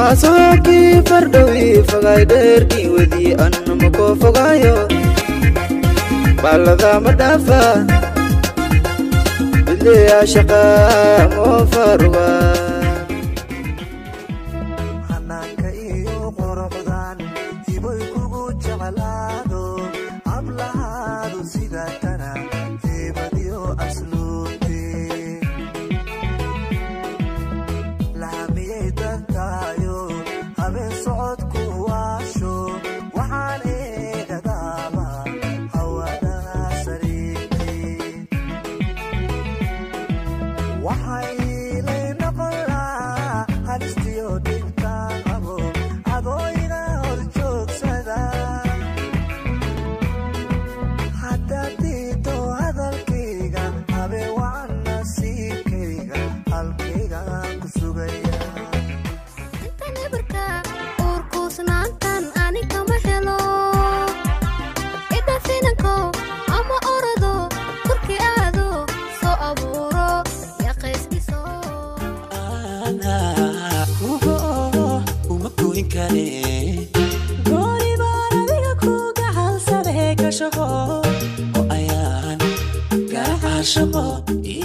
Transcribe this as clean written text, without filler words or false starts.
Sookii fardhowii fogaay dheerkii wedii anna koo fogaayo baalada ma dhaafa bidleyaa shaqa moo faaruga. Xanaanka iyo quruxdan hiboy kugu jeclaado, hablahaadu sida tana heebadiyo asluubte lahamiyay dantaayo, habeen socod ku waasho waxaan eegadaaba hawada sariigte. Waxay lay noqon lahaa halistiyo dhibtaan qabo adoo iga hor joogsada. Haddaad diido hadalkayga, habeen wacan nasiibkayga halkayga ku sugaya. Inta nabarka uurkuusnaantan ani kama helo, idhafinanko ama orado turki aado soo abuuro yaqaysdhiso. Kugo uma goyn kare, gooni baan adiga ku gacalsadee ka shaqo oo ayaan garaca shaqo ii